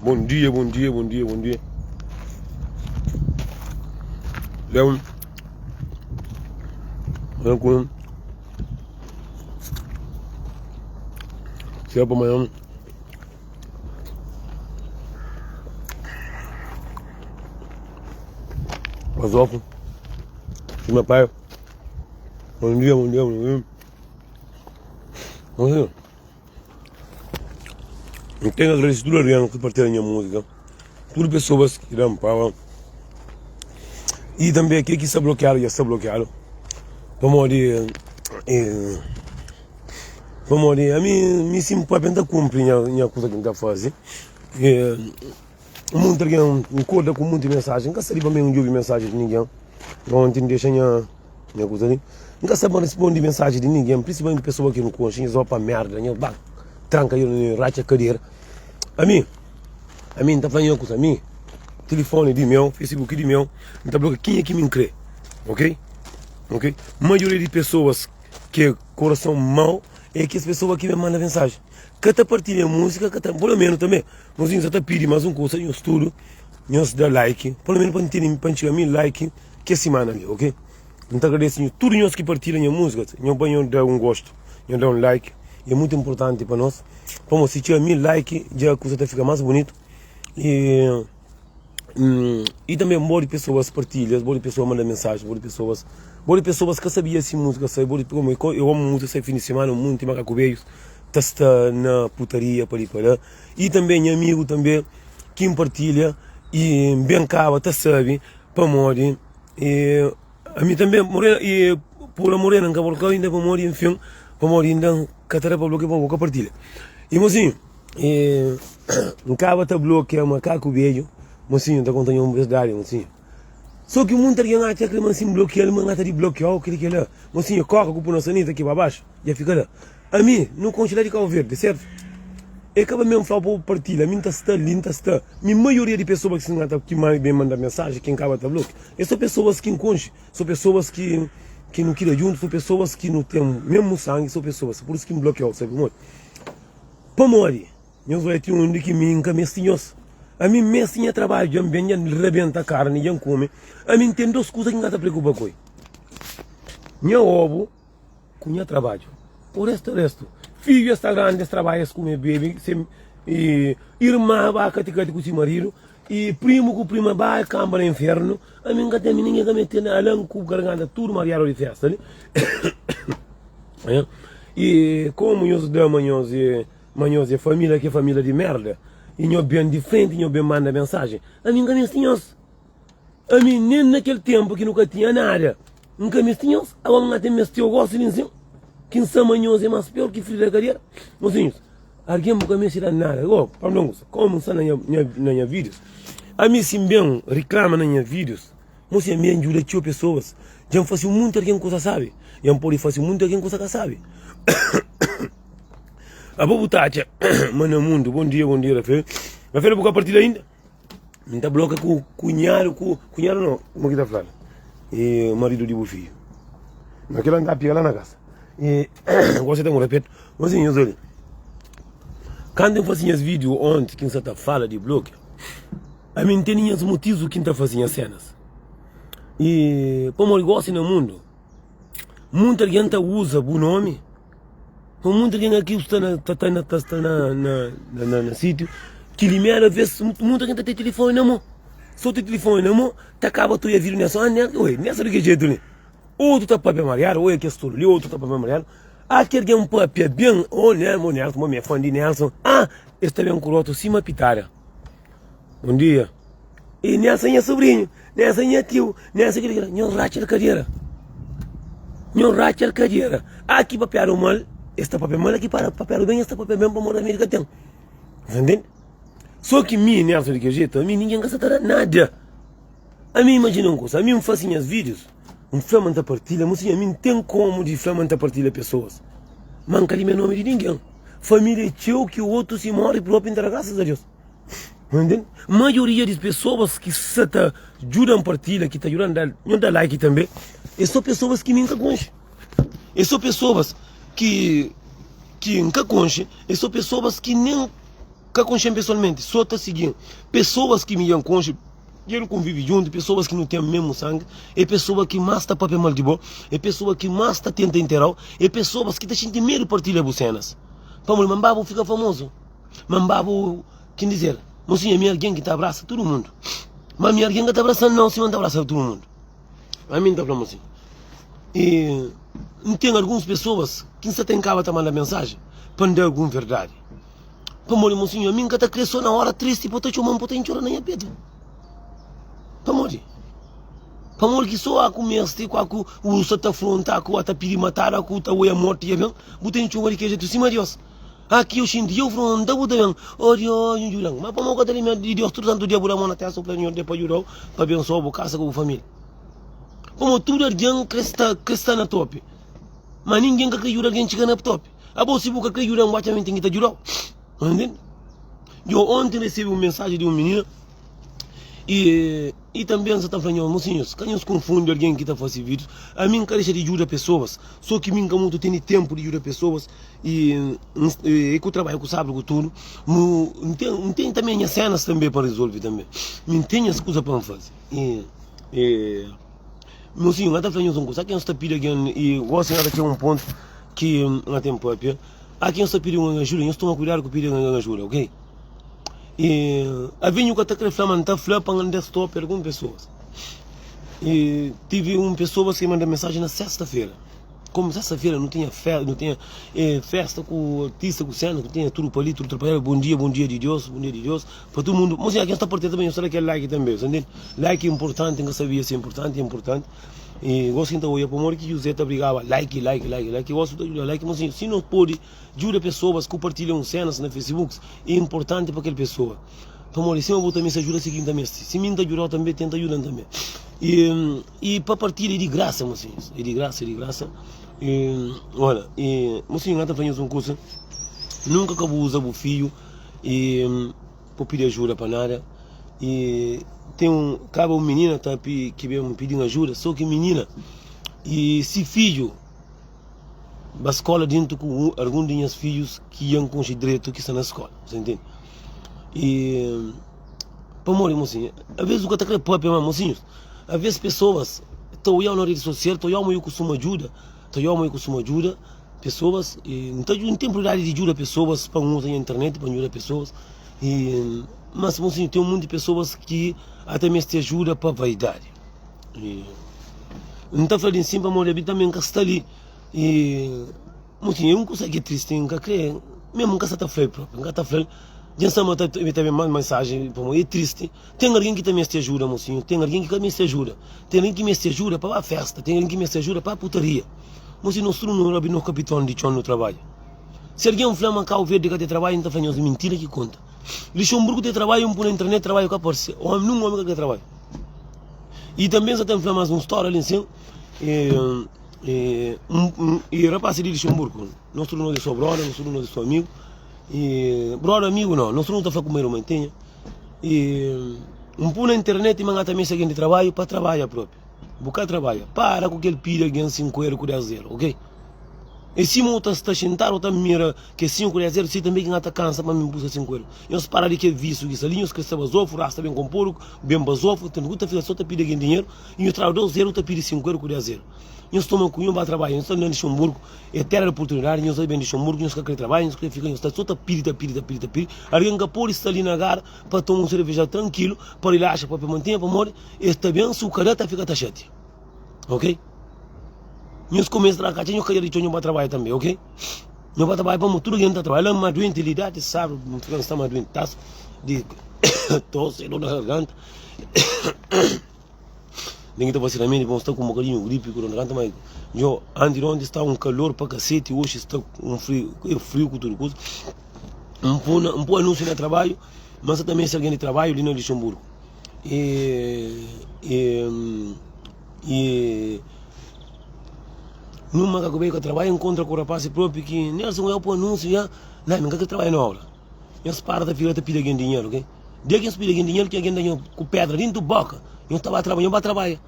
Bom dia, bom dia, bom dia, bom dia. Leon. Leon com. Cedo para amanhã. Mazoco. Meu pai. Bom dia, bom dia, bom dia. Bom dia. N ten agradese tudu algen ki partilha nha múzika, tudu pesoas ki da-m pawa i tanbe kel ki sta blokiadu dja sta blokiadu pamodi pamodi ami mi si N papia N ta kunpri nha kuza ki N ta faze monti algen N korda ku monti mensajen N ka sabe pa mi N djobe mensajen di ningen onti N dexa nha Nha kuza li, N ka sta pa risponde mensaji di ningen, prinsipalmenti pesoa ki nu konxe, nhos ba pa merda, nhos ba tranka yo na ratxa kadera. Ami, ami N ta fla nha kuza, ami tilifoni di meu, facebook di meu, N ta blokia kenha ki mi N kre, ok? Ok? Maioria di pesoas ki é korason mau é kes pesoa ki me manda mensaji, ka ta partilha múzika, ka ta, pelo menu tanbe, nos inda ta pidi mas un kuza, nhos tudu nhos da like, pelo menu pa N tene, pa N txiga 1000 like. Kes simana li, ok? N ta agradese nhu tudu nhos ki partilha nha múzika, nho pa nho da un gostu, nho da un like, é mutu inportanti pa nos, pamodi si txiga 1000 like dja kuza ta fika más bunitu i i tanbe bo di pesoas partilha, bo di pesoas manda mensaji, bo di pesoas, bo di pesoas ka sabia si múzika sai, bo di eu amo múzika sai fin di simana, munti makaku bejus ta sta na putaria pa li pa la, i tanbe nha amigu tanbe ki N partilha i N ben kaba ta sabe. Pamodi e ami tanbe morena e pula morena nka blokiau inda pamodi enfin pamodi inda nka ta da pa blokia pamodi bo ka partilha i mosinhu e nkaba ta blokia makaku bedju mosinhu nta konta nho un verdadi mosinhu so ki munti algen atxa kre ma si nblokial ma nta di blokiau kila kila mosinhu koka ku puna sanita ki pa baxu dja fika la. Ami nu konxe la di Cabo Verde, sertu? E ka ba mesmu flau pa bu partilha, ami nta sta li, nta sta. Mi maioria di pesoas ki nta ki mai ben manda mensaji ki nkaba ta blokia, e so pesoas ki nkonxe, so pesoas ki ki nu kria djuntu, so pesoas ki nu ten mesmu sangi, so pesoas. Pur isu ki nblokiau, sabi pamodi? Pamodi nhos bai ti undi ki mi nka mesti nhos. Ami nmesti nha trabadju, dja nben, dja nrebenta karni, dja nkume. Ami nten dos kuza ki nka ta preokupa ku el, nha obu. Ku nha trabadju. O restu é restu. Fidju es sta grandi, es trabadja, es kume, bebe, se i irma ba katikati ku si maridu, i primu ku prima ba kamba na infernu. Ami N ka ten, ami ningen ka mete na ala-m ku garganta tudu mariadu di festa li. I komu nhos da ma nhos é ma nhos é família ki é família di merda, i nho ben di frenti, nho ben manda mensajen, ami N ka meste nhos. Ami nen na kel tenpu ki nu ka tinha nada, N ka meste nhos. Awa N ate meste-u gosi li nsin, ki N sa ma nhos é más pior ki fri da kadera. Mosinhus, algen bu ka meste da nada. Go, pa N fla un kusa, komu N sta na nha, na nha vídius, ami si N ben riklama na nha vídius, mosinhu, ami N djuda txeu pesoas, dja N fase munti algen kusa sabi, dja N pode fase munti algen kusa ka sabi. Abo bu ta atxa ma na mundu, bon dia, bon dia, Rafael. Rafael, bu ka partilha inda? N ta bloka ku kunhadu ku kunhadu no kuma ki ta fladu e maridu di bu fidju ma kila N ta pega la na kasa e gosi ta mora pertu mas nhos odja kantu N fasi nhas video onti ki N sa ta fala di blokia ami N tene nhas motivu ki N ta fasi nhas senas e pamodi gosi na mundu Munti algen ta uza bu nomi, ma munti algen aki sta na ta ta ta sta na na na na sitiu ki limera ves munti algen ta ten tilifoni na mo, so ten tilifoni na mo ta kaba ta oia vida nessa, ah nessa oi nessa di ki jetu li, otu ta papia mariadu, oi kes tolu li, otu ta papia mariadu, ah ki algen papia ben, oh Nelson, Nelson, mi é fã di Nelson, ah es ta ben ku rotu sima pitada. Un dia, e nessa nha sobrinhu, nessa nha tiu, nessa kila kila, nho ratxa el kadera. Nho ratxa el kadera. Aki papiadu mal, es ta papia mal, aki papiadu ben, es ta papia ben pamodi ramedi ka ten. Sa ntende? So ki mi, Nelson di kel jetu, ami ningen ka sa ta da nada. Ami imajina un kusa, ami N fasi nhas vídius, N fla ma N ta partilha, ma sinhor, ami N ten komu di fla ma N ta partilha pesoas, ma N ka limia nomi di ningen. Família é txeu ki otu si móre propi N ta da grasas a Deus. Ntende? Maioria di pesoas ki sa ta djuda-m partilha, ki ta djuda-m da, nho da like tanbe, é so pesoas ki mi N ka konxe. É so pesoas ki ki N ka konxe, é so pesoas ki nen. Ka konxe-m pesoalmenti, so ta sigi-m. Pesoas ki mi dja N konxe, dja nu konvive djuntu, pesoas ki nu ten mésmu sangi, é pesoa ki más ta pâpia mal di bo, é pesoa ki más ta tenta intera-u, é pesoas ki ta xinti medu partilha bu sénas. Pamodi ma N ba bu fika famozu, ma N ba bu, ken dizer, mosinhu ami é algen ki ta abrasa tudu mundu, ma ami algen ka ta abrasa-m nau sima N ta abrasa tudu mundu. Ami N ta fla mosinhu, i N ten alguns pesoas ki N sta ta inkaba ta manda mensajen pa N da algun verdadi. Pamodi, mosinhu, ami N ka ta kre so na ora tristi pa bu ta txoma-m pa bu ta intxora na nha petu. Pamodi? Pamodi ki so aku meste ku aku u sa ta afronta, aku a ta pidi matadu, aku ta oia morti dja ben, bu ta intxoma di kel jetu sima Dios. Aki yo xinti dja afronta bu ta ben, oh Dios, nhu djuda-m. Ma pamodi bu ka ta limia di Dios tudu santu dia bu da mon na testa bu fla Nhor Deus pa djuda-u, pa abensoa-u bu kasa ku bu familia. Pamodi tudu algen kre sta, kre sta na topi, ma ningen ka kre djuda algen txiga na topi. Abo si bu ka kre djuda-m, bu atxa ma N ten ki ta djuda-u? Ntende? Djo onti N resebe un mensaji di un minina i i tanbe N sa ta fla nhos, mosinhus, ka nhos konfundi algen ki ta fase vídius. Ami N ka dexa di djuda pesoas, so ki mi N ka mutu tene tenpu di djuda pesoas i N e ku trabadju ku sabru ku tudu. Mu N ten N ten tanbe nha senas tanbe pa rezolve tanbe. Mi N ten nhas kuza pa N fase i i. Mosinhu, N ka ta fla nhos un kuza. Ki nhos ta pidi algen i gosi N ka ta txega un pontu ki N ka ten papia. A ki nhos ta pidi un algen ajuda, nhos toma kuidadu ku pidi un algen ajuda, ok? I avi nhu ka ta kre fla, ma N ta fla pa N da stop algun pesoas. I tivi un pesoas ki manda mensaji na sesta-fera. Komu sesta-fera nu tinha fe, nu tinha festa ku artista, ku sena, ku tinha tudu pa li, tudu trapalhadu. Bon dia, bon dia di Deus, bon dia di Deus pa tudu mundu. Mosinhu, a ki nhos ta partilha tanbe, nhos ta da kel like tanbe, sa ntende? Like é inportanti, N ka sabia si é inportanti, é inportanti. I gosi N ta oia pamodi ki Juzé ta brigaba like, like, like, like. Gosi bu ta djuda like, mosinhu, si no pode djuda pesoas ku partilha un senas na Facebook, é inportanti pa kel pesoa. Pamodi sima bu ta meste ajuda, si ki N ta meste. Si mi N ta djudau tanbe, tenta djuda-m tanbe. I, i pa partilha é di grasa, mosinhus. É di grasa, é di grasa. I, olha, i, mosinhu, N ta fla nhos un kusa, nunka ka bu uza bu fidju i pa pidi ajuda pa nada. I ten un, kaba un minina ta pi, ki ben pidi-m ajuda, so ki minina i si fidju ba skola dintu ku algun di nhas fidjus ki dja N konxe dretu ki sta na skola, bu ntende? I pamodi mosinhu, aves bu ka ta kre papia ma mosinhus, aves pesoas ta oiau na redi sosial, ta oiau ma yu kustuma djuda, ta oiau ma yu kustuma djuda pesoas, i N ta N ten prioridadi di djuda pesoas pa N uza nha internet pa N djuda pesoas, i mas mosinhu ten munti pesoas ki ata meste ajuda pa vaidadi. N ta fla di nsin pamodi abi tanbe N ka sta li i mosinhu é un kusa ki é tristi N ka kre mesmu N ka sa ta fla-l propi N ka ta fla-l dja N sta ma ta mi ta ben manda mensajen pamodi é tristi ten algen ki ta meste ajuda mosinhu ten algen ki ka meste ajuda ten algen ki meste ajuda pa ba festa ten algen ki meste ajuda pa putaria mosinhu nos tudu no abi no kapiton di txon no trabadja si algen fla ma Kau Verdi ka ten trabadju N ta fla nhos mintira ki konta Lixonburgu ten trabadju N pui na internet trabadju ka parse omi nun omi ka kre trabadju. I tanbe N sa ta fla mas un stória li nsin. E, e, rapaz di Luxemburgo, nos tudu nos é só brother, nos tudu nos é só amigo. E brother amigo não, nos tudu ta fla ku meu irmão tinha. E um pôr na internet e mangá também se alguém de trabalho para trabalhar próprio. Bu ka trabalha, para com aquele pide alguém 5 euro com 10 euro, ok? E sima u ta sta xintadu u ta mira ke 5 ku 10 eru, si tanbe ki N ta kansa pa mi buska 5 eru. Nhos para di ke visu ki sta li, nhos kre sta bazofu, rasta ben konpodu, ben bazofu, tantu ku ta fika so ta pidi algen dinheru, i nhos tradu 2 eru ta pidi 5 eru ku 10 eru. Nhos toma ku nhos ba trabadja, nhos ta na Lixonburgu, e tera di oportunidadi, nhos ta ben Lixonburgu, nhos ka kre trabadja, nhos kre fika, nhos sta so ta pidi, ta pidi, ta pidi, ta pidi. Algen ka pode sta li na gara pa toma un serveja trankilu, pa rilaxa, pa mantenha, pamodi es ta ben, si u ka da ta fika ta xatia. Ok nhos kumesa tra katxa nhos ka di txon nhos ba trabadja tanbe ok nhos ba trabadja pamo tudu algen ta trabadja la ma duenti li dati sabru n fika n sta ma duenti tas di tosi dor na garganta ninguém ta fasi ramedi pa n sta ku un bokadinhu gripi ku dor na garganta ma nho anti di onti sta un kalor pa kaseti oxi sta un friu é friu ku tudu kuza n pui n pui anunsiu na trabadju ma n sta ta meste algen di trabadju li na Luxemburgo E, e, e numa ka ku ka trabalha encontra ku rapaz próprio que Nelson eu pôr anúncio já não, nunca que trabalha na obra nhos para ta fika ta pidi alguém dinheiro ok dia que nhos pidi alguém dinheiro que alguém dá nho ku pedra dentro boca nhos ta ba trabalha nhos ba trabalha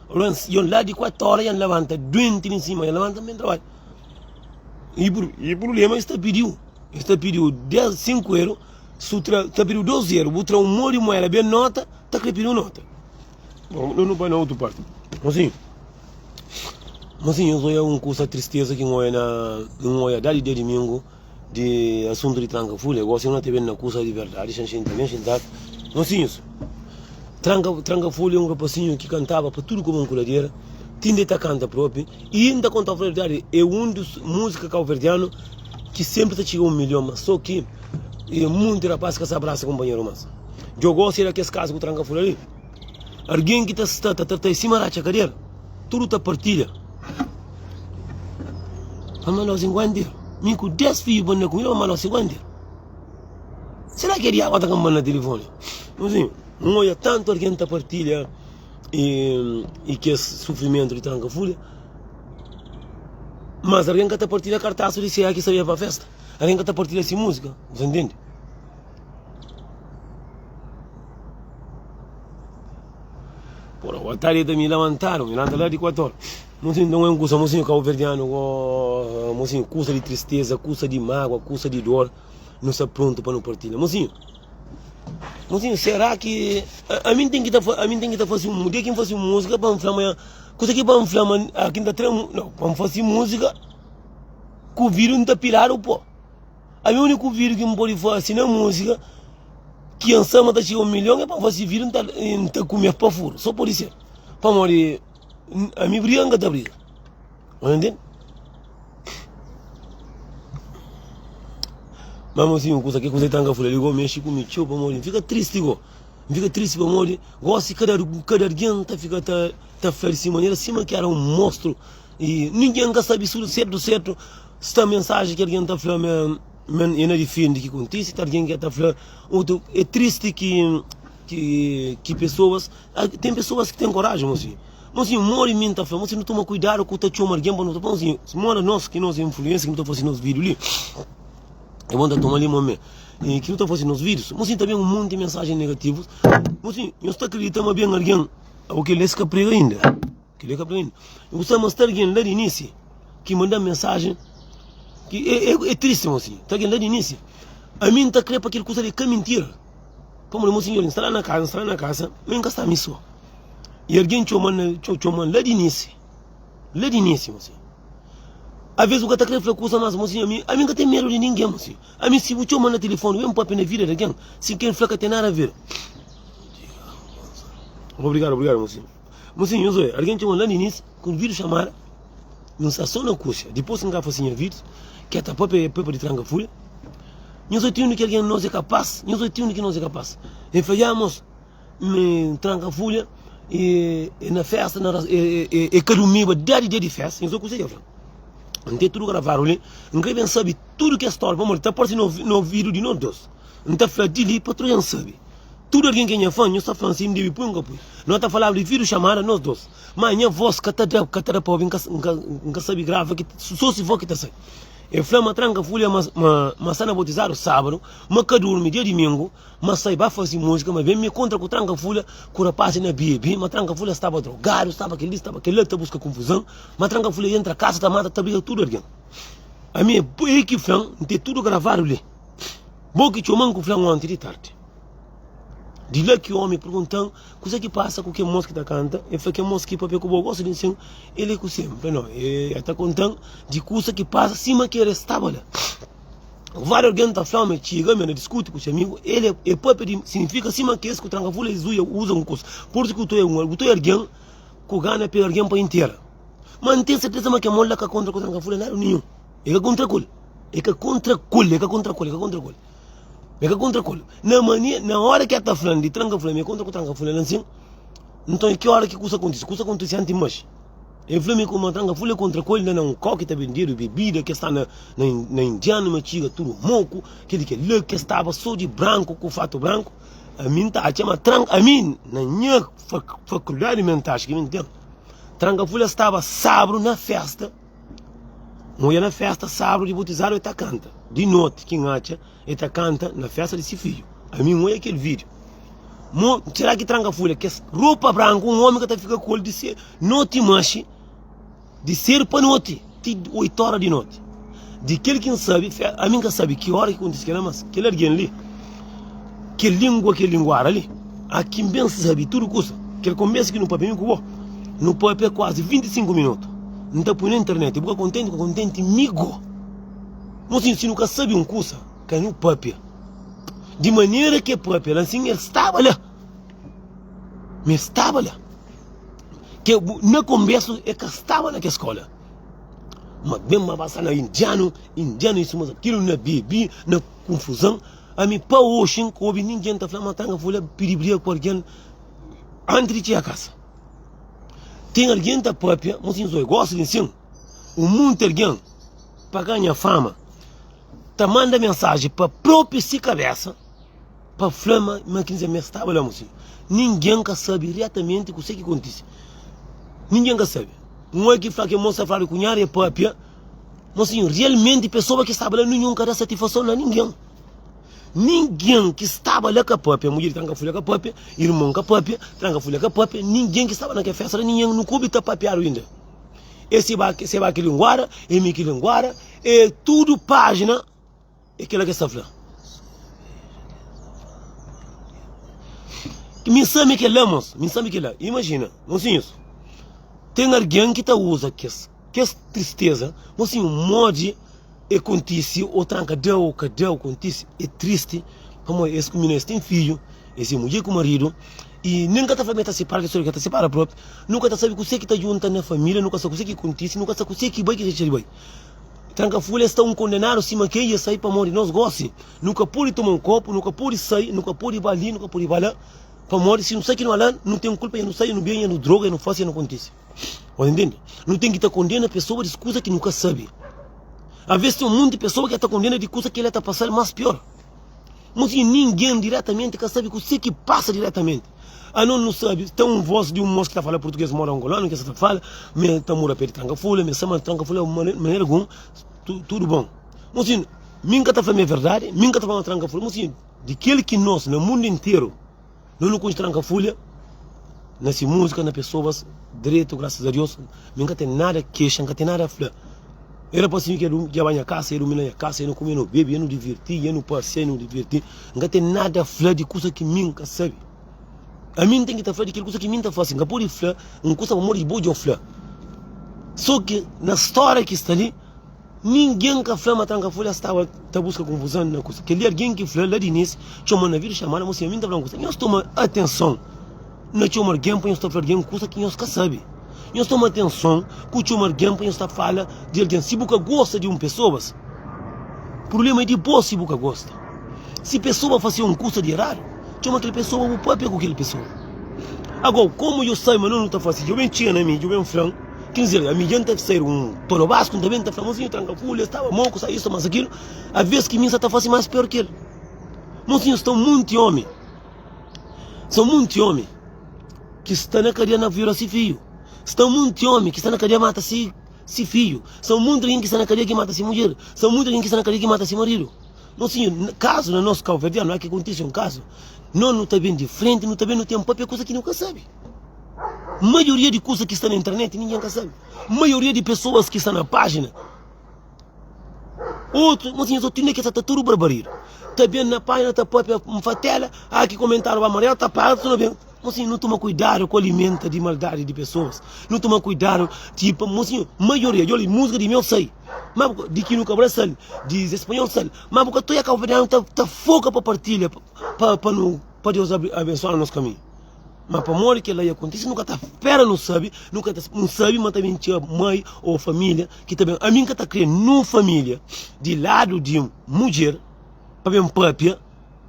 e lá de 4 horas já levanta doente em cima já levanta também trabalha e, e problema está pediu está pediu 10 5 euros. Su tra ta pidi 2 zeru, bu tra un mo di mueda ben nota, ta kre pidi un nota. Bon, nu bai na otu parti. Mosinhu, mosinhu, nhos oia un kusa tristeza ki N oia na, N oia dadi dia dimingu di asuntu di tranka fulha. Gosi N ta ben na kusa di verdadi, xa N xinta ben xintadu. Mosinhus, tranka, tranka fulha é un rapasinhu ki kantaba pa tudu kuma un kuladera, tinda e ta kanta propi. I N ta kontau verdadi, é un dus múzika kauverdianu ki senpri ta txiga un milhon, ma so ki e munti rapaz ka sa abrasa kunpanheru mas. Djo gosi da kes kazu ku tranka fulha li. Argen ki ta sta ta trata-i sima ratxa kadera, tudu ta partilha. Pa mandau 50 euro. Mi ku 10 fidju pa nda kumida pa mandau 50 euro. Sera ki é diabu ta ka manda tilifoni? Mozinhu, N odja tantu argen ta partilha i, i kes sufrimentu di tranka fulha, mas argen ka ta partilha kartasu di CA ki sabia pa festa. Argen ka ta partilha si múzika. Bu ta ntende? Porra, boa tarde ta mi levantadu, mi lanta la di 4 horas. Mocinho, então é um kusa, mocinho cabo-verdiano, oh, mocinho, kusa de tristeza, kusa de mágoa, kusa de dor, não está pronto para não partilha. Mocinho, mocinho, será que a, a mim tem que tá, a mim tem que tá fazer um, dia que fazer música para inflamar, kusa que para inflamar, a quem tá trem, não, para fazer música, com o vídeo não tá pilado, pô. Ami uniku video ki N pode fase na musika ki N sa ma ta txiga un milhon é pa N fase video N ta N ta kume pa furu so pode ser pamodi ami briga N ka ta briga bu ntende ma mosinhu kusa ki kusa tranka fulha li go mexi ku mi txeu pamodi N fika tristi go N fika tristi pamodi gosi kada kada algen ta fika ta ta fla di si manera sima ki era un mostru I ningen ka sabe su sertu sertu sta mensaji ki algen ta fla ma ma e na difende ki kontise, ta algen ki ta fla otu. É tristi ki ki ki pesoas ten pesoas ki ten koraji mosinhu. Mosinhu modi mi N ta fla mosinhu nu toma kuidadu ku ta txoma algen pa nu ta fla mosinhu moda nos ki nos influensia ki nu ta fase nos video li é bon ta toma li mo me ki nu ta fase nos videos mosinhu ta ben un monti mensaji negativus mosinhu nhos ta kridita ma ben algen o kel es ka prega inda. Kel-li ka prende. N gosta ma sta algen la di inisi ki manda-m mensajen ki é, é, é tristi, mosinhu. Sta algen la di inisi. Ami N ta kre pa kel kuza li é ka mintira. Pamodi, mosinhu, N sta la na kaza, N sta la na kaza, ma N ka sta mi so. I algen txoma-m na, txoma-m la di inisi. La di inisi, mosinhu. Aves bu ka ta kre fla kuza, mas, mosinhu, ami, ami N ka ten medu di ningen, mosinhu. Ami si bu txoma-m na tilifoni, ben papia na vida di algen, si ken fla ka ten nada a ver. Obrigadu, obrigadu, mosinhu. Mosinhu, nhos oia, algen txoma-m la di inísiu, ku un vídiu xamada N sta sô na kusia. Dipôs ki N ka fase nha vídius, ki ta pâpia é pâpia di tranka-fulha. Nhos oia ti undi ki algen nos é kapás, nhos oia ti undi ki nos é kapás. El fla, Ya, môs, mi tranka-fulha e na fésta, na e ka durmiba dia di dia di fésta. Nhos oia kuzê ki el fla. N ten tudu gravadu li, N krê ben sabe tudu kes stória, pamodi ta parse na ovidu di nos dôs. N ta fla di li pa tudu algen sabe. Tudu algen ki é nha fã, nhos ta fla-m si N debe pui o N ka pui. No ta falaba di vídiu xamada nos dos. Má nha vós ka ta da, ka ta da pa obi, N ka, N ka, N ka sabe grava ki sô si vó ki ta sai. El fla ma tranka fulha ma, ma, ma sta na botizadu sábadu, ma ka durmi dia dimingu, ma sai ba fase múzika, ma ben mi kontra ku tranka fulha ku rapasi na bebe, ma tranka fulha staba drogadu, staba kel-li, staba kel-la, ta buska konfuzan, ma tranka fulha entra kasa ta mata, ta briga tudu algen. Ami é ki fla-m, N ten tudu gravadu li. Bo ki txoma-m ku fla-m onti di tardi. Di la ki omi pergunta-m kuze ki pasa ku kel mos ki ta kanta. El fla, Kel mos ki papia ku bo gosi di nsin, el é kuse? N fla, No, el ta konta-m di kusa ki pasa sima ki el staba la. Váriu algen ta fla-m, el txiga, mi el na diskuti ku se amigu, el é papia di signifika sima kes ku tranka fulha es uza un kusa. Pur isu ki bu ta oia un, bu ta oia algen ku gana pega algen pa intera. Ma N ten serteza ma kel mos la ka kontra ku tranka fulha nada ninhun. El ka kontra ku el. El ka kontra ku el, el ka kontra ku el, el ka kontra ku el. El ka kontra ku el. Na mania, na ora ki el ta fla-m di tranka fulha, mi é kontra ku tranka fulha la nsin. Nton, é ki ora ki kusa kontise? Kusa kontise anti manxi. El fla mi kuma tranka fulha kontra ku el la na un kau ki ta bendedu bebida, ki sta na, na, na indianu, ma txiga tudu moku, kel-li kel-la, ki staba so di branku ku fatu branku. Ami N ta atxa ma tranka, ami na nha fakuldadi mental ki mi N ten, tranka fulha staba sabru na festa. N odja na festa sabru di botizadu el ta kanta di noti ki N atxa el ta kanta na festa di si fidju ami N odja kel video mo sera ki tranka fulha kes ropa branku un omi ka ta fika ku el di se noti maxi di sedu pa noti ti 8 ora di noti di kel ki N sabi ami N ka sabi ki ora ki kontisi kela mas kel algen li. Kel lingua ki el linguara li, a ki N ben sabe tudu kusa. Kel konbersa ki nu papia mi ku bo, nu papia kuazi 25 minutu. N ta pui na internet, bu ka kontenti, bu ka kontenti mi go. Mosinhu, si nu ka sabe un kusa, ka nu papia. Di manera ki el papia la, nsin el staba la. Ma el staba la. Ke na konbersu el ka staba na kel skola. Ma ben ma ba sta na indianu, indianu isu mas akilu, na bebi, na konfuzan. Ami pa oxi N ka obi ningen ta fla ma Tanga Folha pidi briga ku algen antis di txiga kasa. Ten algen ta papia, mo sin zoi gosta di nsin, un monti algen pa ganha fama ta manda mensaji pa propi si kabesa pa fla ma ma kin ma staba la mo sin. Ningen ka sabi retamenti kuse ki kontisi. Ningen ka sabi. Un oi ki fla ke mosa fla di kunhadu e papia. Mosinhu, realmenti pesoa ki staba la ninhun ka da satisfason na ningen. Ningen ki staba la ka papia, mudjer di tranka fulha ka papia, irmon ka papia, tranka fulha ka papia, ningen ki staba na kel festa la ningen nu ka obi ta papiadu inda. E se ba se ba ki linguada, e mi ki linguada, e tudu pajina e kila ke sta fla. Mi sabe kela mos, mi sabe kela. Imajina, mosinhus, ten algen ki ta uza kes. Kes tristeza, mosinhu, modi e kontisi o tranka da o ka da o kontisi e tristi pamodi es ku mina es ten fidju es e mudjer ku maridu i nen ka ta fla ma e ta sipara kes ka ta sipara propi nu ka ta sabi kuse ki ta djunta na familia nu ka sabi kuse ki kontisi nu ka sabi kuse ki bai ki dexa di bai tranka fulha es sta un kondenadu sima ke e sai pamodi nos gosi nu ka podi toma un kopu nu ka podi sai nu ka podi ba li nu ka podi ba la pamodi si nu sai ki nu ala nu ten kulpa e nu sai e nu ben e nu droga e nu fasi e nu kontisi. Bo ta intende? Nu ten ki ta kondena pesoa di kuza ki nu ka sabe. Aves ten un monti pesoa ki ta kondena di kuza ki el ta pasal mas pior. Mo si ningen diretamenti ka sabe kuse ki pasa diretamenti. Anos nu sabe, ten un vos di un mos ki ta fala purtuges moda angolanu ki sa ta fala, me ta mura pe di tranka fulha, me sa ma tranka fulha manera algun, tudu bon. Mo si mi ka ta fla ma é verdadi, mi ka ta fla ma tranka fulha, mo si di kel ki nos na mundu interu. No nu konxe tranka fulha na si música na pessoas dretu graças a Deus mi nka ten nada kexa nka ten nada fla era pa sinhu ki dja ba nha kasa e durmi na nha kasa e nu kume nu bebe e nu divirti e nu pasia e nu divirti nka ten nada fla di kusa ki mi nka sabi ami nten ki ta fla di kel kusa ki mi nta fasi nka podi fla un kusa pamodi bo dja fla so ki na storia ki sta li Ningen ka fla ma Tranka Folha staba ta buska konfuzon na kusa. Kel-li algen ki fla la di inísiu, txoma na vida xamada, Mosinhu, ami N ta fla un kusa. Nhos toma atenson na txoma algen pa nhos ta fla algen kusa ki nhos ka sabe. Nhos toma atenson ku txoma algen pa nhos ta fala di algen. Si bu ka gosta di un pesoas, prubléma é di bo si bu ka gosta. Si pesoa fase un kusa di eradu, txoma kel pesoa bu papia ku kel pesoa. Ago, komu yo sabe ma no nu ta fase, djo ben txiga na mi, djo ben fla-m. Kin dizer, ami dja N ta ser un tolobasku, N ta ben ta fla, Mosinhu tranka fulha, staba moku, sa isu, mas akilu. Aves ki mi N sa ta fase mas pior ki el. Mosinhu, sta un monti omi, sta un monti omi ki sta na kadia na viola si fiju, sta un monti omi ki sta na kadia mata si si fiju, sta un monti algen ki sta na kadia ki mata si mudjer, sta un monti algen ki sta na kadia ki mata si maridu. Mosinhu, kazu na nos kauverdianu, a ki kontisi un kazu, no nu ta ben di frenti, nu ta ben nu ten papia kusa ki nu ka sabi. Maioria di kusa ki sta na internet ningen ka sabe. Maioria di pesoas ki sta na pájina otu, mas nhos otu inda ki sa ta tudu barbaridu. Ta ben na pájina ta papia nfatela, ah ki komentáriu ba amarelu ta paga ta ben. Mosinhu nu toma kuidadu ku alimenta di maldadi di pesoas. Nu toma kuidadu ti pa mosinhu maioria djoli musika di meu sai. Ma bu di ki nu ka brasal, di ze spanhol sal, ma bu ka toia kabuverdianu ta ta foka pa partilha pa pa nu pa Deus abensoa na nos kaminhu. Ma pamodi kel-la ia kontise, nu ka ta spera nu sabe, nu ka ta nu sabe ma ta ben txeu mai ô família ki ta ben. Ami N ka ta krê nun família di ladu di mudjer pa ben pâpia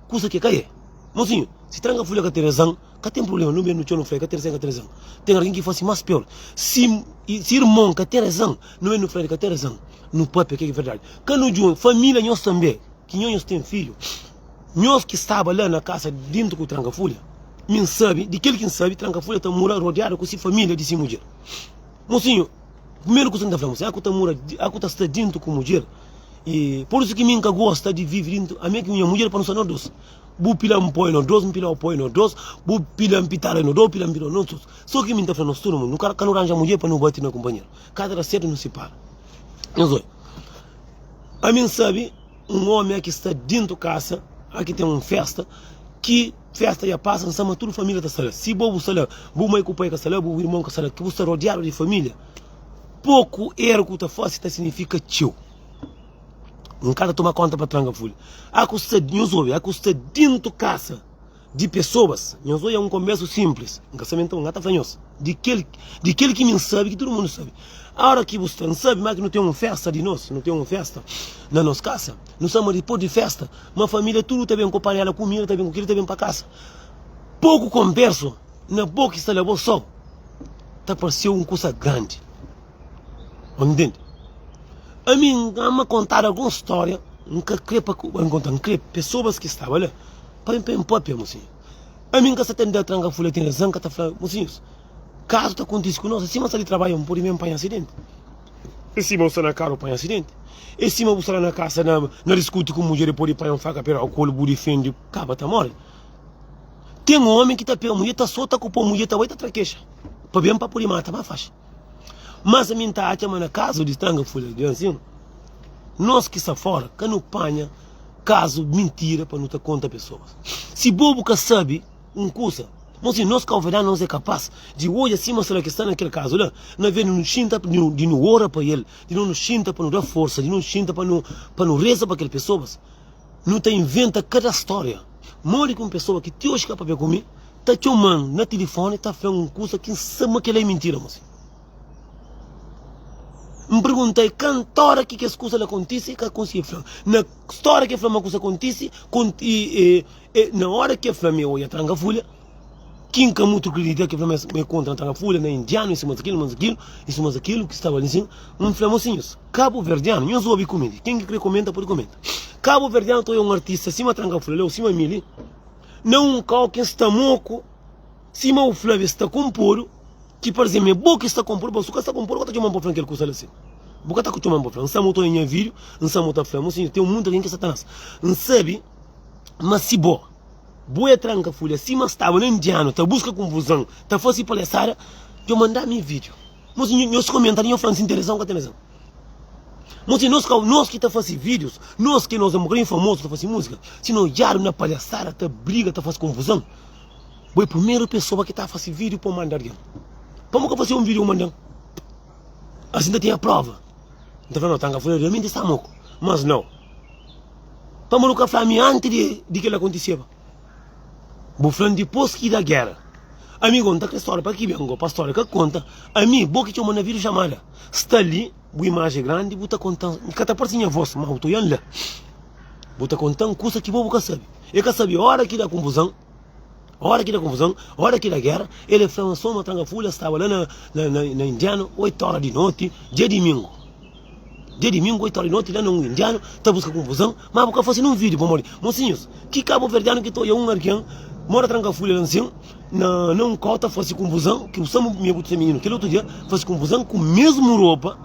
kusa ki ka é. Mosinhu, si tranka fulha ka ten razan, ka ten prubléma, nu ben nu txeu nu fla el ka ten razan, el ka ten razan. Ten algen ki fase más pior. Si si irmon ka ten razan, nu ben nu fla el ka ten razan. Nu pâpia ke ki é verdadi. Ka nu djunta família nhos tanbê, ki nhos nhos ten fidju. Nhos ki staba la na kasa dintu ku tranka fulha, mi N sabe, di kel ki N sabe, tranka fulha ta mura rodiadu ku si familia di si mudjer. Mosinhu, primeru kusa ki N ta fla mosinhu, aku ta mura, aku ta sta dintu ku mudjer, i pur isu ki mi N ka gosta di vivi dintu, ami ku nha mudjer pa nu sta nos dos. Bu pila N poi nos dos, N pila-u poi nos dos, bu pila N pitara nos dos, bu pila N pita nos dos. So ki mi N ta fla nos tudu, nu ka nu ranja mudjer pa nu bati na kunpanheru. Ka ta da sertu nu sipara. Nhos oi, ami N sabe. Un omi a ki sta dintu kasa, a ki ten un festa. Ki festa dja pasa, N sta ma tudu família ta sta la. Si bo bu sta la, bu mai ku pai ka sta la, bu irmon ka sta la, ki bu sta rodiadu di família, poku eru ku ta fase ta signifika txeu. N ka ta toma konta pa tranka fulha. A ku sta, nhos obi, a ku sta dintu kasa di pesoas, nhos oia un konbersu sinplis, N ka sabe nton, N ka ta fla nhos di kel, di kel ki mi N sabe, ki tudu mundu sabe. Ora ki bu sta, N sabe ma ki nu ten un festa di nos, nu ten un festa na nos kasa, nu sabe ma dipos di festa, Ma família tudu ta ben ku panela kumida, ta ben ku kili, ta ben pa kasa. Poku konbersu na bo ki sta la bo so ta parseu un kusa grandi. Bo ntende? Ami N ama kontadu algun stória, N ka kre pa N konta, N kre pesoas ki staba la pa N papia, mosinhu. Ami N ka sta tenta tranka fulha ten razan, N ka ta fla, mosinhus, kazu ta kontise ku nos, sima N sta di trabadju N pode mesmu panha asidenti. É sima bu sta na karu panha asidenti. É sima bu sta la na kasa na na diskuti ku mudjer e pode panha un faka pera kolu bu difende kaba ta more. Ten omi ki ta pega mudjer ta sota ku po mudjer ta bai ta tra kexa pa ben pa pode mata ma faxi. Mas ami nta atxa ma na kazu di tanga fulha di ansin nos ki sta fora ka nu panha kazu mintira pa nu ta konta pesoas. Si bo bu ka sabi Un kusa, Mon si nos kauverdianu nos é kapás di odja sima sera ki sta na kel kazu la, na vez di nu xinta di nu ora pa el, di nu xinta pa nu da forsa, di nu xinta pa nu pa nu reza pa kel pesoas, nu ta inventa kada stória. Modi ki un pesoa ki ti oji ka papia ku mi ta txoma-m na tilifoni ta fla-m un kusa ki N sabe ma kel-la é mintira, mon si. N pergunta-l kantu óra ki kes kusa la kontise, el ka konsigi fla-m. Na stória ki el fla-m ma kusa kontise, E na ora ki el fla mi oia tranka fulha, ki N ka mutu kridita ki el fla ma e kontra na tranka fulha na indianu isu mas akilu mas akilu isu mas akilu ki staba li sin, N fla mosinhus kabuverdianu nhos obi ku mi li ken ki kre komenta pode komenta kabuverdianu ta oia un artista sima tranka fulha li ou sima mi li na un kau ki N sta moku sima u fla be sta konpodu ki parse ma e bo ki sta konpodu bo su ka sta konpodu ka ta txoma-m pa fla kel kusa li sin bu ka ta txoma-m pa fla N sta mutu oia nha video N sta mutu ta fla mosinhus ten munti algen ki satanás N sabe Ma si bo, bo é tranka fulha sima staba na indianu ta buska kunfuzan, ta fasi palesada, djo manda mi video. Mos nhos komenta li nho fla-m si N ten razan o ka ten razan. Mos nos ka nos ki ta fasi videos, nos ki nos é un bokadinhu famozu ta fasi musika, si no odjadu na palesada ta briga ta fasi konfuzan, bo é primeru pesoa ki ta fasi video pa manda algen. Pamo ka fasi un video manda-m? Asin ta tinha prova. N ta fla no tranka fulha realmenti sta moku. Mas nau. Pamodi bu ka fla mi anti di di kel akontiseba? Bu fla-m dipôs ki da géra. Ami go, N ta kre stória pa ki ben go, pa stória ka konta. Ami, bo ki txoma na vídeo chamada, sta li, bu imaji é grandi, bu ta konta-m, ka ta parse nha vós, má bu ta oian la. Bu ta konta-m kusa ki bo bu ka sabe. E ka sabe óra ki da konfuzan. Ora ki da konfuzon, ora ki da géra, el e fla ma soma tranka-fulha staba la na, na, na, na Indianu, 8 óra di noti, dia dimingu. Dia dimingu, 8 óra di noti, la na un Indianu, ta buska konfuzon, ma bu ka fase nun vídiu, pamodi, mosinhus, ki kabuverdianu ki ta oia un algen mora tranka-fulha la nsin, na, na un kau ta fase konfuzon, ki bu sta mi ku se mininu, kel otu dia, fase konfuzon ku mesmu ropa,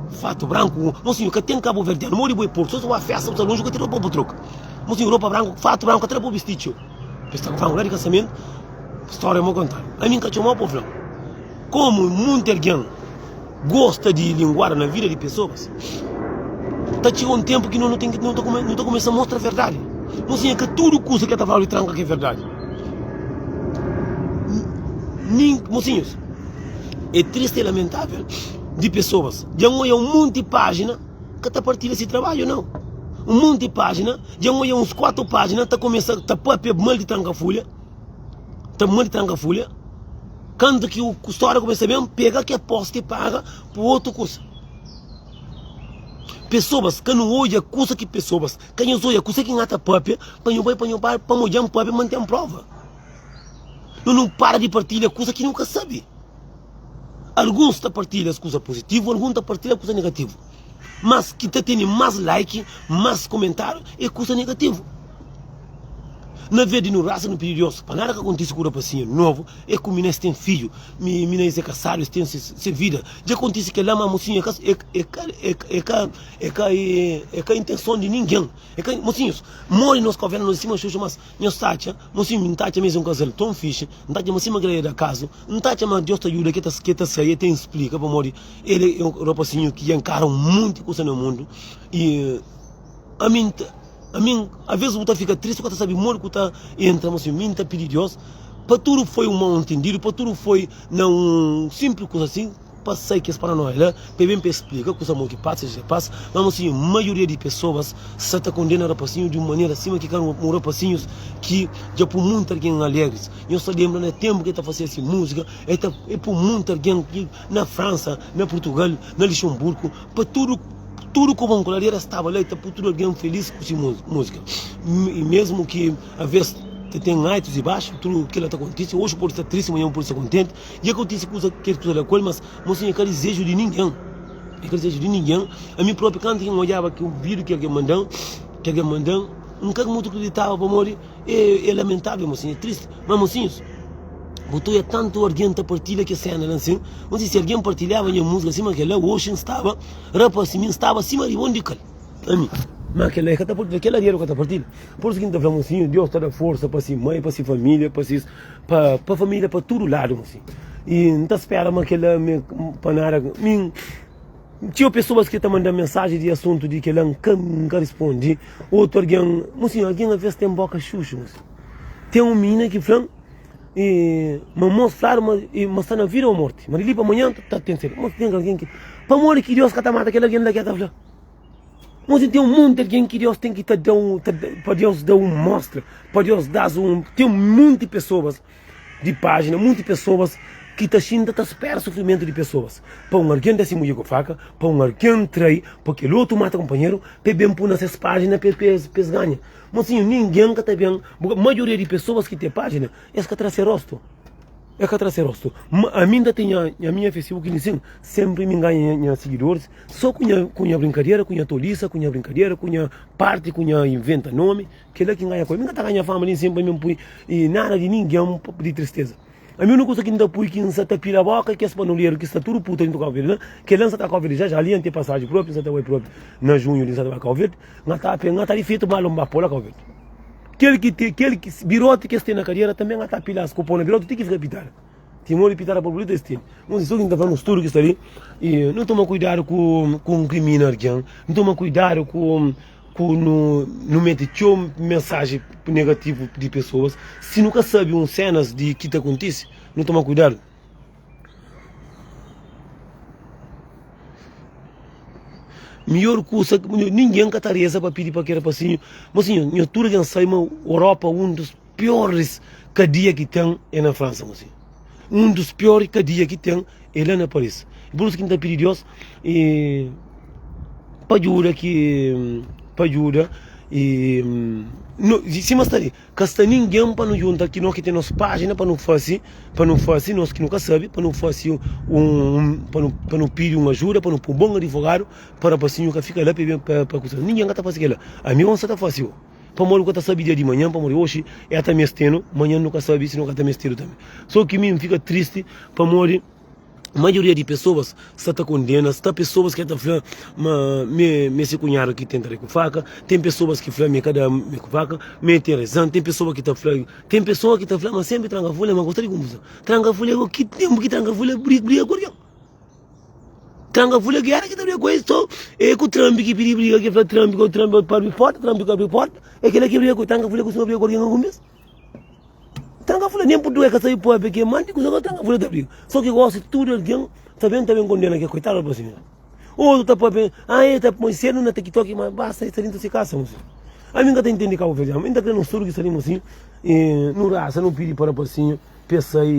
fatu branku, mosinhu, ka ten kabuverdianu, modi bu e portu, so si bu ba festa, bu sta lonji, bu ka ten ropa pa bu troka. Mosinhu, ropa branku, fatu branku ka ta da pa bu bisti txeu. Es ta fla-m la di kasamentu, stória mau kontadu. Ami N ka txoma-u pa fla-m. Komu munti algen gosta di linguada na vida di pesoas, ta txiga un tenpu ki no ten ki no ta no ta kumesa mostra verdadi. Mon sinhor, ka tudu kusa ki el ta fla-u di tranka ki é verdadi. Nin, mosinhus, é tristi e lamentavel di pesoas dja N oia un monti pájina ka ta partilha si trabadju, nau. Un monti pájina. Dja N odja uns 4 pájina ta kumesa ta papia mal di tranka fulha, ta mal di tranka fulha. Kantu ki u stória kumesa ben, pega ke posti e paga pa otu kusa. Pesoas ka nu odja kusa ki pesoas ka nhos odja kusa ki N ta papia pa nhu bai pa nhu para pa N odja-m papia ma N ten prova. Nu nu para di partilha kusa ki nu ka sabe. Alguns ta partilha kusa puzitivu, alguns ta partilha kusa negativu. Mas ki ta tene mas like, mas komentariu é kusa negativu. Na vez di nu rasa nu pidi Deus pa nada ka kontise ku rapasinhu novu, é ku mina es ten fidju, mi mina es é kasadu, es ten se vida. Dja kontise kel-la, ma mosinhu é ka é ka é ka é ka é ka intenson di ningen. É ka mosinhus, modi nos kaverna nos é sima xuxa, mas nhos ta atxa, mosinhu mi N ta atxa ma es é un kazal ton fixi, N ta atxa ma sima kel-la é da kazu, N ta atxa ma Deus ta djuda ke ta ke ta sai, e ten splika pamodi El é un rapasinhu ki dja nkara un monti kusa na mundu i ami N ta. Ami, aves bu ta fika tristi, bu ka ta sabe modi ku ta entra, ma si mi N ta pidi Deus pa tudu foi un mau ntendidu, pa tudu foi na un simplis kuza asin, pa sai kes paranoia la, pa e ben pa e splika kuza mo ki pasa, si pasa, ma mo si maioria di pesoas sa ta kondena rapasinhu di un manera sima ki ka un rapasinhus ki dja pui munti algen alegris. Nhos ta lenbra na tenpu ki e ta fase si musika, e ta e pui munti algen ki na Fransa, na Purtugal, na Lixonburgu, pa tudu Tudu kobon ku ladera staba la i ta pui tudu algen felis ku si múzika. I mesmu ki aves ta ten altus i baxu, tudu kila ta kontise. Oji pode sta tristi, manhan pode sta kontenti. Dja kontise kuza kel kuza la ku el, mas mosinhu é ka dizeju di ningen. É ka dizeju di ningen. Ami propi kantu ki N odjaba ki un vídiu ki algen manda-m, ki algen manda-m, N ka mutu kriditaba pamodi é é lamentavel mosinhu, é tristi. Má mosinhus, bu ta odja tantu algen ta partilha kes sena la nsin. Mosinhu, si algen partilhaba nha múzika sima kel-la, oxi N staba. Rapaz, mi n'staba sima ribon di kal ami. Ma kel-la e ka ta partilha, kel areru ka ta partilha. Por isu ki N ta fla mosinhu, Deus ta da forsa pa si mai, pa si familia, pa sis, pa pa familia pa tudu ladu mosinhu. I N ta spera ma kel-la mi pa nada mi txeu pesoas ki ta manda-m mensaji di asuntu di kel-la N ka N ka rispondi. Otu algen, mosinhu, algen aves ten boka xuxu mosinhu. Ten un minina ki fla-m. E ma mos fladu ma e ma sta na vida ou morti ma di li pa manhan ta ten ser mos ten algen ki pamodi ki Deus ka ta mata kel algen la ke ta fla mos ten un monti algen ki Deus ten ki ta da un ta pa Deus da un mostra pa Deus das un ten un monti pesoas di pajina monti pesoas ki ta xinta ta spera sufrimentu di pesoas pa un algen da si mudjer ku faka pa un algen trai pa kel otu mata kunpanheru pa e ben pui na ses pajina pa es ganha. Mosinhu, ningen ka ta ben bu maioria di pesoas ki ten pajina es ka tra se rostu es ka tra se rostu ma ami nta ten nha nha minha facebook li sin senpri mi nganha nha sigidoris so ku nha ku nha brinkadera ku nha tolisa ku nha brinkadera ku nha parti ku nha inventa nomi kila ki nganha ku el mi ka ta ganha fama li sin pa mi pui nada di ningen di tristeza. Ami uniku kusa ki N ta pui ki N sa ta pila boka é kes panoleru ki sta tudu puta dentu Kau Verdi la. Kel-la N sa ta Kau Verdi já já li N ten pasaji propi, N sa ta bai propi na junhu li N sa ta bai Kau Verdi. N ta pe, N ta di fetu ma lonba po la Kau Verdi. Kel ki te, kel ki biroti ki es ten na kadera tanbe N ta pila-s ku po na biroti ti ki fika pitada. Timor di pitada pa bulita es tene. Un so ki N ta fla nos tudu ki sta li, e nu toma kuidadu ku ku nkrimina algen, nu toma kuidadu ku ku nu nu mete txeu mensaji negativu di pesoas si nu ka sabe un senas di ki ta kontise nu toma kuidadu mior kusa ningen ka ta reza pa pidi pa kel rapasinhu mosinhu nho tudu algen sabe ma Europa un dus pioris kadia ki ten é na Fransa mosinhu un dus pior kadia ki ten é la na Paris. Pur isu ki N ta pidi Deus e pa djuda ki pa djuda e no sima sta li ka sta ningen pa nu djunta ki no ki ten nos pajina pa nu fase pa nu fase nos ki nu ka sabe pa nu fase un pa nu pa nu pidi un ajuda pa nu pui un bon adivogadu pa rapasinhu ka fika la pa pa pa kusa ningen ka ta fase kila ami N sa ta fase o pamodi bu ka ta sabe dia di manhan pamodi oxi e ta mestenu manhan nu ka sabe si nu ka ta mestedu tanbe so ki mi N fika tristi pamodi maioria di pesoas sta ta kondena sta pesoas ki ta fla ma mi mi se kunhadu ki tenta da ku faka ten pesoas ki fla mi ka da mi ku faka mi ten rezan ten pesoa ki ta fla ten pesoa ki ta fla ma senpri tranka fulha ma gosta di konfuson tranka fulha ki tenpu ki tranka fulha briga ku algen tranka fulha ki era ki ta briga ku el so e ku tranpi ki pidi briga ki fla tranpi ku tranpi pa abri porta tranpi ka abri porta e kila ki briga ku tranka fulha kustuma briga ku algen algun bes. Tranka fulha nem por dué ka sabe papia ke mandi kusa ka tranka fulha ta briga so ki gosi tudu algen ta ben ta ben kondena ke koitadu pa si otu ta papia ah e ta poi senu na tiktok ma basta e sta dintu si kasa mosi ami nka ta intende cabo verdiano mi nta kre nos tudu ki sta li mosi e nu rasa nu pidi pa rapasinhu pa e sai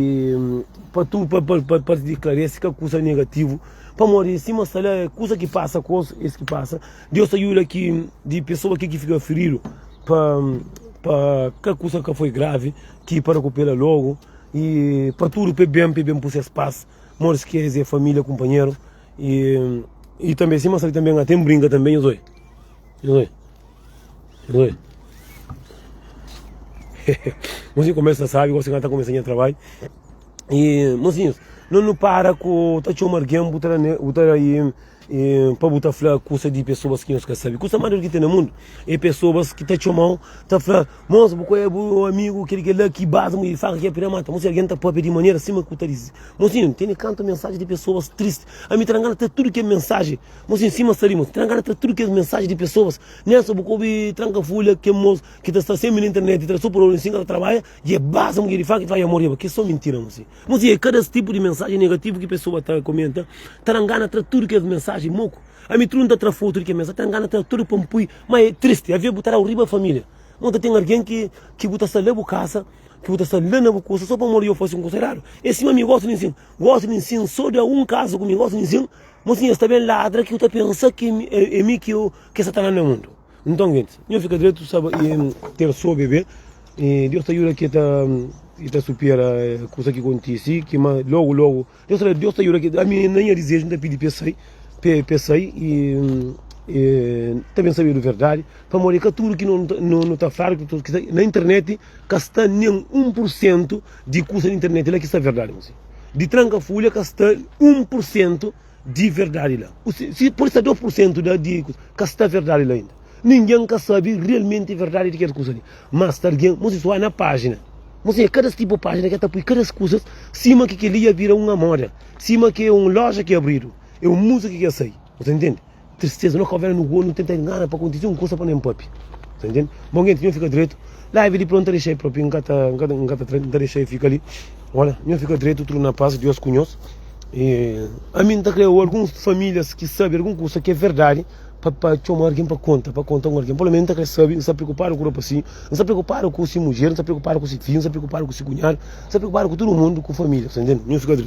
pa tudu pa pa pa diklaresi ka kusa negativu pamodi sima sta la kusa ki pasa kos es ki pasa Deus ta juda ki di pesoa ki ki fika firidu pa pa ka kusa ka foi gravi ki pa rekupera logu i pa tudu pa ben pa ben puse es pas modi ki es é familia kunpanheru i i tanbe sima sta li tanbe nha ten brinka tanbe nhos oi nhos oi nhos oi mosinhu kumesa sabi gosi nha ta kumesa nha trabadju i mosinhus no nu para ku ta txoma algen bu ta bu ta i. Pa bu ta fla kusa di pesoas ki nhos ka sabe. Kusa más dor ki ten na mundu é pesoas ki ta txoma-u ta fla, Mos, bu ka é bu amigu kel kel la ki baza mu di faka ki pida mata. Mos, algen ta papia di manera sima ku ta dize. Mosinhu, N tene kantu mensaji di pesoas tristi. Ami ta da ngana tra tudu kes mensaji. Mosinhu, sima sta li, mos, ta da ngana tra tudu kes mensaji di pesoas. Nelson, bu ka obi tranka fulha kel mos ki ta sta senpri na internet ta da so parolu nsin ka ta trabadja dja e baza mu di faka i fla ya moreba. Ki é so mintira, mosinhu. Mosinhu, é kada tipu di mensaji negativu ki pesoa ta komenta ta da ngana tra tudu kes mensaji moku. Ami tudu N ta tra fotu di kes mensaji, ta da ngana tra tudu pa N pui. Ma é tristi, aves bu ta da-u riba familia. Mo ta ten algen ki ki bu ta sta la bu kasa, ki bu ta sta la na bu kusa so pamodi yo fasi un kusa eradu. É sima mi gosi di nsin, gosi di nsin so da un kasa ku mi gosi di nsin, mo sin es ta ben ladra ki bu ta pensa ki é mi ki ki sta ta la na mundu. Nton gentis, nho fika dretu saba i ter so bebe i Deus ta juda ki ta i ta supera kusa ki kontisi ki ma logu logu Deus ta Deus ta juda ki ami na nha dizeju N ta pidi pa e sai pa e sai i e ta ben sabedu verdadi pamodi ka tudu ki no no ta fladu ki sta na internet ka sta nen 1 pur sentu di kusa di internet la ki sta verdadi mosi di tranka fulha ka sta 1 pur sentu di verdadi la si pode sta 2 pur sentu da di ka sta verdadi la inda ningen ka sabe realmenti verdadi di kel kusa li mas sta algen mosi so na pajina mosi kada tipu pajina ke ta pui kada kusas sima ki keli ya bira un moda sima ki un loja ki abridu é un musika ki ya sai bu ta intende tristeza no kau no go no tenta ngana pa kontisi un kusa pa nen papia ta intende bon genti nho fika dretu live di pronto ta dexa propi nka ta nka ta nka ta nta dexa fika li ola nho fika dretu tudu na paz Deus ku nhos e ami nta kre alguns familias ki sabi algun kusa ki é verdadi pa pa txoma algen pa konta pa konta un algen pelo menos nta kre sabi nsta preokupadu ku rapasinhu nsta preokupadu ku si mudjer nsta preokupadu ku si fidju nsta preokupadu ku si kunhadu nsta preokupadu ku tudu mundu ku familia ta intende nho fika dretu.